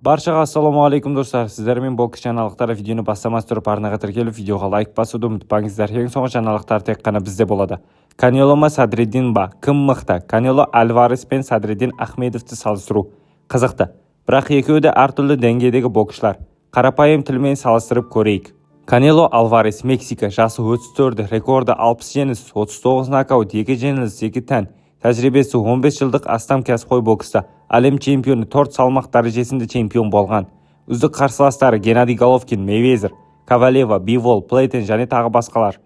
Баршаға ассалаумағалейкум, достар! Сіздермен бокс жаңалықтары. Видеоны бастамас тұрып, арнаға тіркеліп, видеоға лайк басуды ұмытпаңыздар. Ең соңғы жаңалықтар тек қана бізде болады. Канело ма, Садриддин ба, кім мықты? Канело Альварес пен Садриддин Ахмедовті салыстыру қызықты, бірақ екеуі де әртүрлі деңгейдегі боксшылар. Қарапайым тілмен салыстырып көрейік. Канело Альварес, Мексика, жасы 34, рекорды 60 жеңіс, 39 нокаут, 2 жеңіліс, 2 тән. Тәжірибесі 15 жылдық астам, кәсіпқой бокста әлем чемпионы, төрт салмақ дәрежесінде чемпион болған. Үздік қарсыластары: Геннадий Головкин, Мейвезер, Ковалева, Бивол, Плейтен және тағы басқалар.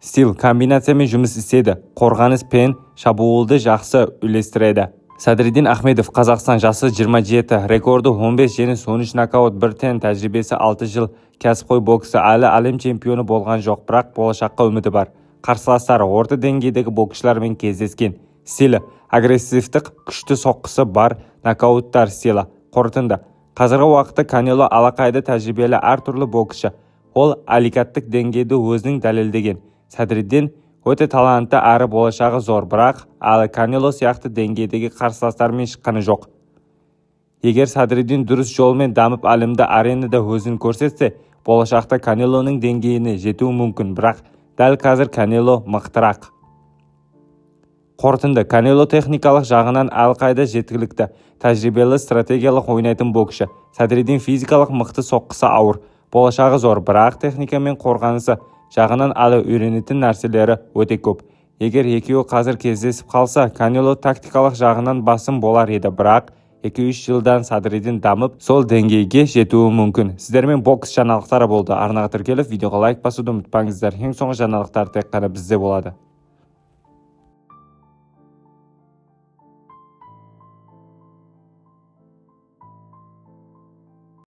Стиль: комбинациямен жұмыс істейді, қорғаныс пен шабуылды жақсы үйлестіреді. Садриддин Ахмедов, Қазақстан, жасы 27, рекорды 15 жеңіс, 13 нокаут, 1 тең. Тәжірибесі 6 жыл, кәсіпқой бокста әлі әлем чемпионы болған жоқ, бірақ болашаққа үміті бар. Қарсыластары: орта деңгейдегі боксшылармен кездескен. Стилі: агрессивтік, күшті соққысы бар, нокауттар стилі. Қорытынды: Қазіргі уақытта Канело алақайда тәжірибелі әртүрлі боксшы. Ол әликаттық деңгейде өзінің дәлелдеген. Садриддин өте талантты әрі болашағы зор, бірақ әлі Канело сияқты деңгейдегі қарсыластармен шыққаны жоқ. Егер Садриддин дұрыс жолмен дамып, әлемді аренада өзін көрсетсе, болашақта Канелоның деңгейіне жетуі мүмкін, бірақ дәл қазір Канело мықтырақ. Қорытынды: Канело техникалық жағынан әлқайда жеткілікті, тәжірибелі, стратегиялық ойнайтын боксшы. Садриддин физикалық мықты, соққысы ауыр, болашағы зор, бірақ техника мен қорғанысы жағынан әлі үйренетін нәрселері өте көп. Егер екеуі қазір кездесіп қалса, Канело тактикалық жағынан басым болар еді, бірақ 2-3 жылдан Садриддин дамып, сол деңгейге жетуі мүмкін. Сіздермен бокс жаңалықтары болды. Арнаға тіркеліп, видеоға лайк басуды ұмытпаңыздар. Ең соңғы жаңалықтар тек қана бізде болады.